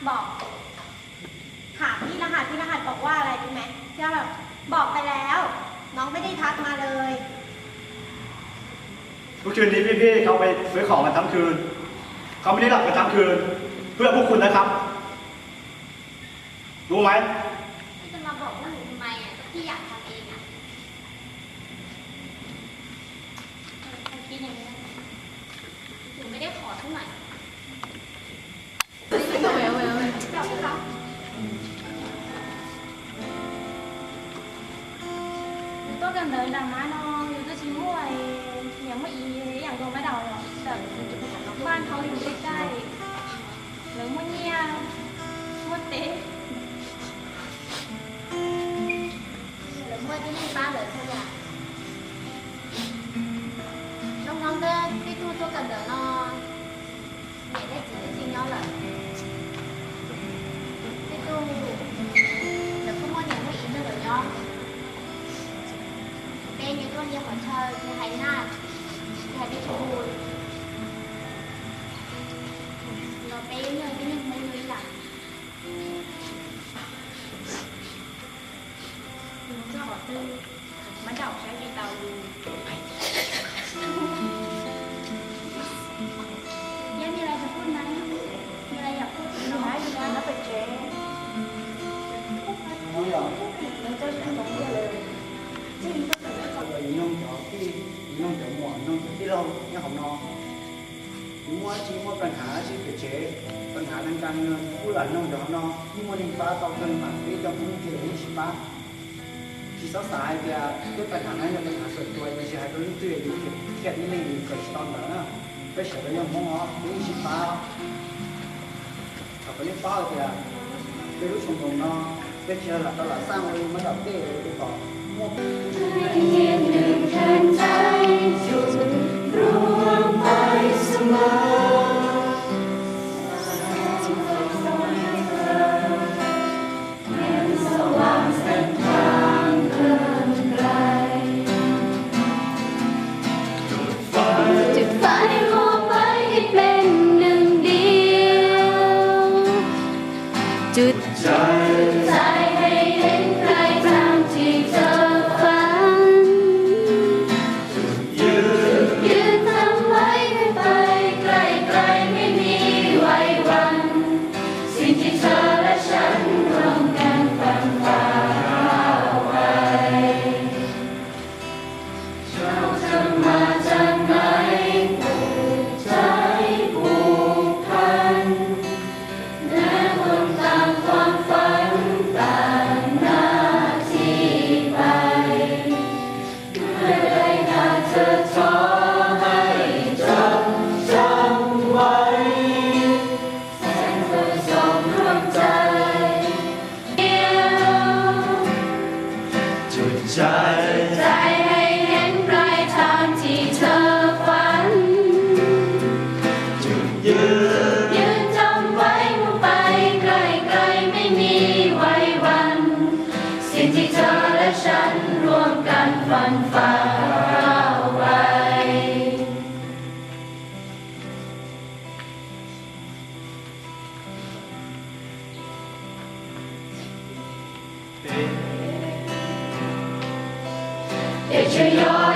บอก ถามพี่รหัส พี่รหัสบอกว่าอะไรรู้ไหม พี่รหัสบอกไปแล้ว น้องไม่ได้ทักมาเลย ทุกคืนนี้พี่ๆเขาไปซื้อของกันทั้งคืน เขาไม่ได้หลับกันทั้งคืน เพื่อพวกคุณนะครับ รู้ไหม พี่จะมาบอกพวกหนูทำไมอ่ะ ก็พี่อยากทำเองอ่ะ เออ ใครคิดอย่างนี้นะ หนูไม่ได้ขอสักหน่อย Tuaj kawm ntawv nram mab no, yus twb tsis muaj niam muaj txiv, ib yam nkaus mab daum los tawm npaj nthau yus tej caij, lawv muaj nyiaj muaj teb, lawv muaj tib neeg pab lawv xwb yam. Hnub no tej tug tuaj kawm ntawv no, niam thiab txiv twb tsis nyob lawm. Tej tug lawv kuj muaj niam muaj txiv nrog lawv nyob. Peb nyob tuaj li qhov chaw li hais naj, li hais peb tsis hu, los peb yog tib neeg Hmoob li yam. Nws txog qhov twg, mab daum saib tsis taus yus. Yog mi lais puj na, mi lais yam puj no, yus noog cov tij, yus noog cov muam, yus noog cov tij laug nyob hauv no. Yus muaj dab tsi muaj paj nhav dab tsi pem tsev, paj nhav neeg kas kuj lam noog cov no, yeej muaj neeg pab tau kawg mas peb cov Hmoob kiag yeej tsis pab. Tsis txhob xav hais tias tej paj nhav no yog paj nhav xuam tuas, yus tsis hais rau leej twg, yus thiaj li neeg yus kawm tsis tau ntawv na. Peb sawv daws yog Hmoob os, peb yeej tsis pab. Thaum peb yeej paub hais tias peb lub xyoo no peb tsis lam tau lam xaj ua li mab daum tej ua kom muajจุดไฟมองไปให้เป็นหนึ่งเดียว จุดใจให้เห็นปลายทางที่เธอฝัน ยืนทำไว้ให้ไปไกลๆ ไม่มีไหวหวั่น สิ่งที่เธอและฉันร่วมกันฝันฝ่าก้าวไป เราจะมาจากไหน ผูกใจผูกพัน แม้คนต่างความฝันต่างหน้าที่ไป เมื่อใดหากเธอท้อให้จดจำไว้ แสงเธอส่องดวงใจเดียว จุดใจ ใจให้เห็นปลายทางที่เธอฝัน จุดยืน ยืนจำไว้ว่าไปไกลๆ ไม่มีไหวหวั่น สิ่งที่เธอและฉันร่วมกันฝันฝ่าก้าวไป Để cho gió